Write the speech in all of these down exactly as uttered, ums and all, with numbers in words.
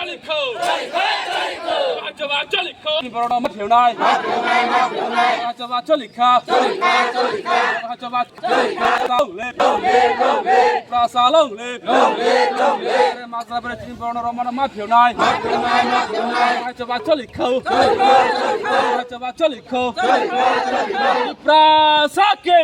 Choli kho. Choli kho, choli kho. Choli kho. Borok no ma phewnai. Ma phewnai, ma phewnai. Choli kha. Choli kha, choli kha. Choli kha. Long live, long live, long live. Long live, long live. Are mazra bere chini borok no roma no ma phewnai. Ma phewnai, ma phewnai. Choli kho. Choli kho, choli kho. Choli kho. Choli kho, choli kho. Prasa ke.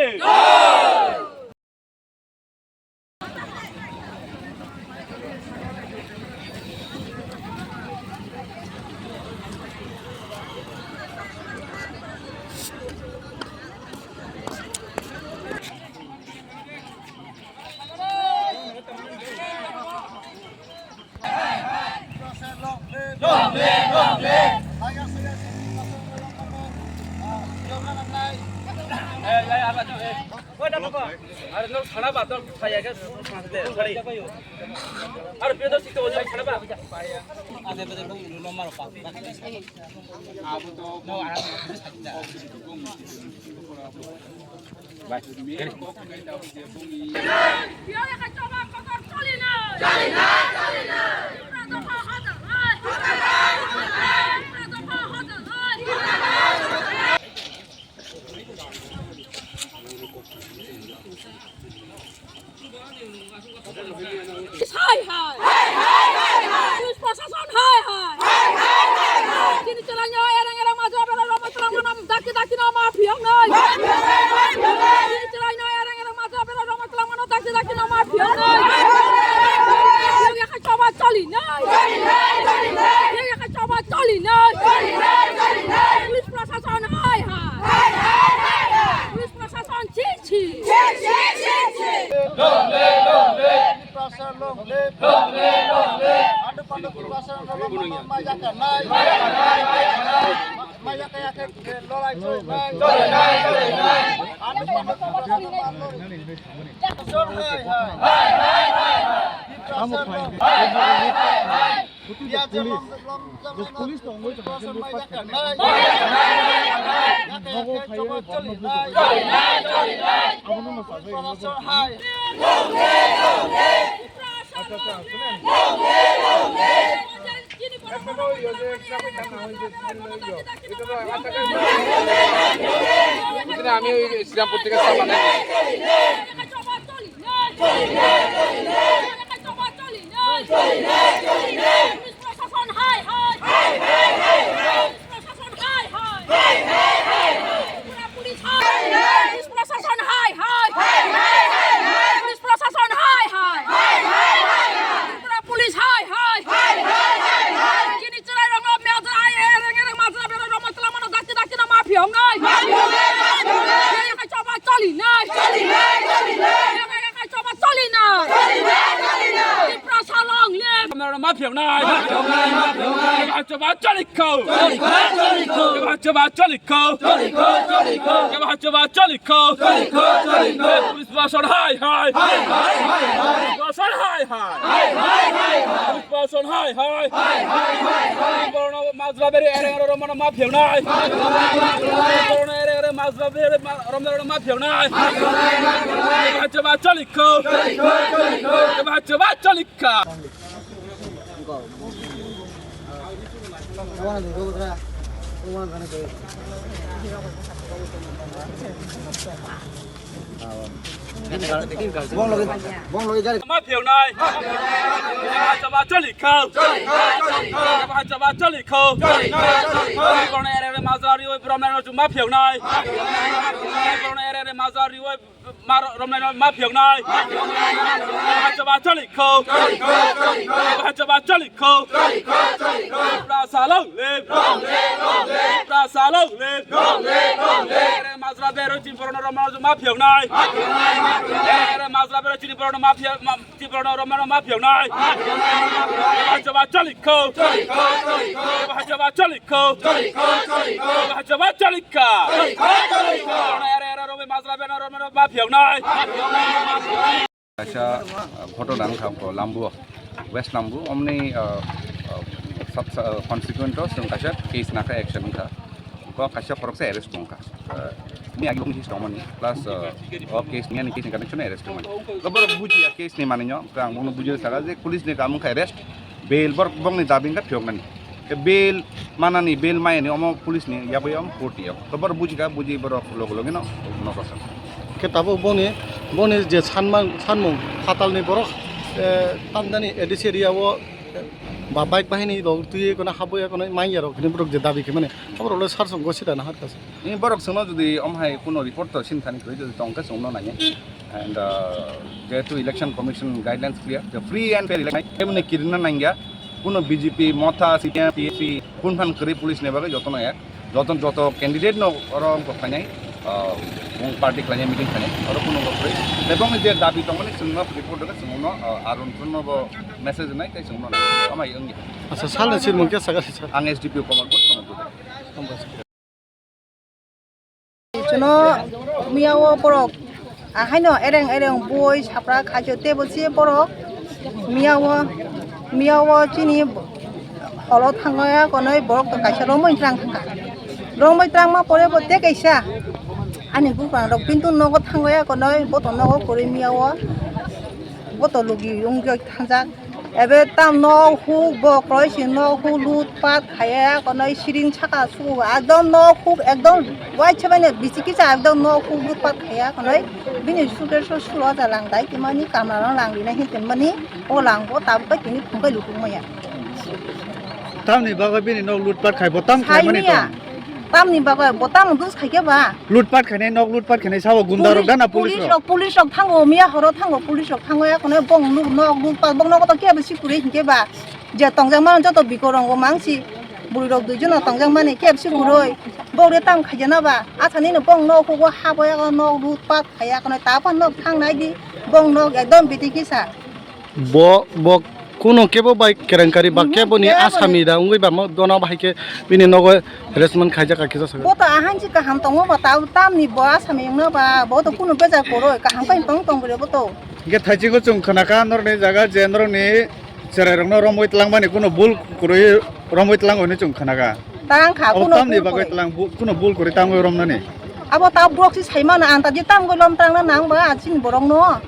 Hai hai. Police prashason hai hai. Chini chwraino ereng ereng majra bera roma twlangmano dakti dakti no ma phiyoknai. Chini chwraino ereng ereng majra bera roma twlangmano dakti dakti no ma phiyoknai. Yakhai choba cholinai. Yakhai choba cholinai. Police prashason hai hai. Police prashason chi chi. Long live, long live. Tipra Sar long live. Long live, long live. Ando pando Tipra Sar long live. Maya ka nai. Maya ka ya ke lolai choi nai. Ando pando Tipra Sar long live. Sar hai hai. Tipra Sar long live. Police tongwi tongwi police tongwi. Nogo phaiwi borno bujo. Abono no sajai. Acha acha, sunen. Ekhono yo je extra koi thangna hoi je, sunen lo yo. Ekhono acha koi. Ekhono ami oi Srirampur theke sabana. Police prashason hai hai. Police prashason hai hai. Tripura police hai hai. Police prashason hai hai. Police prashason hai hai. Tripura police hai hai. Chini chwrai rok no mejra ai ereng ereng majra bera roma twlangmano dakti dakti no ma phiyoknai. Yakhai choba cholinai. Yakhai choba cholinai. Tipra Sar long live. Roma no ma phiyoknai. Yakhai choba choli kho. Choli kho, choli kho. Yakhai choba choli kho. Choli kho, choli kho. Yakhai choba choli kho. Choli kho, choli kho. Police prashason hai hai. Hai hai hai hai. Police prashason hai hai. Hai hai hai hai. Police prashason hai hai. Hai hai hai hai. Borno majra beri ereng ereng romano ma phiyoknai. Borno ereng ereng majra beri ma-, romano ma phiyoknai. Yakhai choba choli kho. Choli kho, choli kho. Yakhai choba choli kha. Bong logi, bong logi gari. Ma phiyoknai. Yakhai choba choli kho. Yakhai choba choli kho. Borno ereng ereng majra riwi borok no ma phiyoknai. Borno ereng ereng majra riwi Ma-, romnai no ma phiyoknai. Yakhai choba choli kho. Yakhai choba choli kho. Tipra Sar long live. Tipra Sar long live. Ere majra bero chini borok no romnai no ma phiyoknai. Ere majra bero chini borok no ma phiya-, ma-, chini borok no romnai no ma phiyoknai. Yakhai choba choli kho. Yakhai choba choli kho. Choli kho, choli kho. Choli kho, choli kho. Choli kho, choli kho. Ere, ere, ere, romwi majra bena, romwi ma phiyoknai. Kaisa, uh, ghotona wngkha, Lambu, West Lambu, omni, uh, uh, sub, uh, constituent o chwng kaisa case nakha, action wngkha. Bo kaisa khoroksa arrest wngkha. Uh, ni agi bokni case tongmani, plus, uh, o case ni ani case ni connection arrest wngmani. Bo borok bujiya case ni manwi no, ang bono bujio saka je police ni kaam wngkha arrest. Bail borok bongni dabi wngkha phiyoknani. Ke bail manani, bail mayani omo police ni yabwi omo court ni yok. To borok bujikha, buji borok logo logi no nogo sa. Khe tabuk boni, boni je sanmang, sanmung phatalni borok, eh, tamjani A D C area o, eh, ba bike bahini rok twi kono habwi kono manya rok hini borok je dabi khe mani. Abo rok le sar song gosi da na har kasa. Ni borok songno jodi om hai kuno report to sin thani koi jodi tong khe songno nai. And, uh, jehetu election commission guidelines clear, the free and fair election, emni kirina nangya, kuno B J P, Motha, C P M, T S P, kun phan kri police ne bagwi jotono ek, joto, joto candidate no oro wngkok khainai, uh, wng party khlainai meeting khainai, oro kuno wngkok kri. Tei bongni je dabi tongmani chwngno report rwgwi chwngno, uh, Arun Chunno bo message nai tei chwngno nai, amai wngya. Acha, salni sirmung khe sakha sir. Ang S D P o Kamalpur, Kamalpur. Chuno miya o borok ahaino ereng ereng boi sapra khajo tebo se borok miya o, miya o chini holo thango ya konoi borok to kaisa romoi twlang thangkha. Romoi twlang ma pore bo te kaisa ani buphang rok pintu nogo thango ya konoi bo to nogo kwrwi miya o bo to logi wng jok thangjak. Ebe tam nok huk bo kroi si nok huk lut pat khaya konoi siring saka su ekdom nok huk ekdom wai se mane bisi kisa ekdom nok huk lut pat khaya konoi bini suke su sulo ja lang dai kimani kamla lang rina hin tin mani o lang bo tab kai tini phung kai lutung maya. Tamni bagwi bini nok lut pat khai bo tam khai mani tong. Tamni bagwi bo tamo dus khaikhe ba? Lutpat khainai nok lutpat khainai sabo gunda rok gana police rok. Police rok thango miya horo thango police rok thango ya kono bong nuk nok lutpat bong nok to kebo si puri hinkhe ba je tongjak mano joto biko rong o mangsi buri rok dui jono tongjak mani kebo si puroi bong re tam khaijana ba asani no bong nok hugo habo ya nok lutpat khaya kono ta phan nok thang nai di bong nok ekdom biti kisa. Bo, bo kuno kebo bai kerenkari ba kebo ni asami da wngwi ba mo dona bahai khe bini nogo harassment khaijak kha kisa sago. Bo to ahansi kaham tongo ba ta tamni bo asami wngno ba bo to kuno bejak koroi kaham kai tong tong bole bo to. Hingke thaichigo chwng khna kha norokni jaga je norokni cherai rokno romwi twlang mani kuno bul kwrwi romwi twlang hwnwi chwng khna kha. Tang kha kuno tamni bagwi twlang kuno bul kwrwi tangwi romnani. Abo ta borok si saimano anta je tamgwi lom twlangna nang ba chini borokno.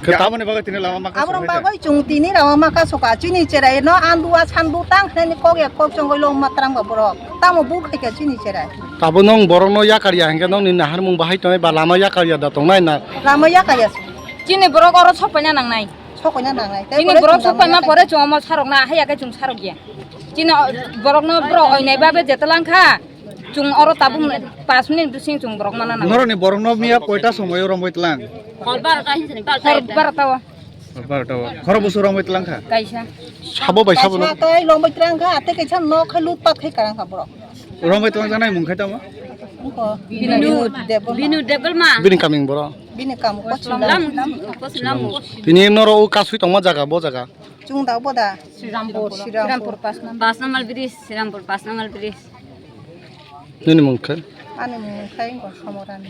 Khe tamoni bagwi tini lama maka aborok bagwi chwng tini lama maka soka chini cherai no andua sandu tang khnani kok ya kok chongoi lom ma twlang ba borok tamo bul khaikha chini cherai. Tabo nong borokno yakarya hingke nongni naharmung bahai tongnai ba lama yakarya da tongnai na. Lama yakarya. Chini borok oro sopaina nangnai. Sokoina nangnai. Chini borok sopaima pore chwng omo sarok na haya khe chwng sarok ya. Chini borokno borok oinai babe jetlang kha. Chwng oro tabuk pas minute bising chwng borok mana nang. Noroni borokno miya koita somoyo romoi tlang? Hor barota hinsini hor barota o. Hor barota o. Khoro busu romoi tlang kha? Kaisa. Sabo bai sabo no. Kaisa tai romoi tlang kha, ate kaisa no khai lut pat khai karang kha borok. Romoi tlang janai mung khai tamo? Binu Debbarma. Binu Debbarma. Bini kaming borok. Bini kam kochim lam. Lam, kochim lam. Tini noro o kasui tongma jaga bo jaga. Chwng da bo da? Srirampur. Srirampur. Srirampur pas number. Pas number bridge, Srirampur pas number bridge. Nini mung khe? Ani mung khe Somorani.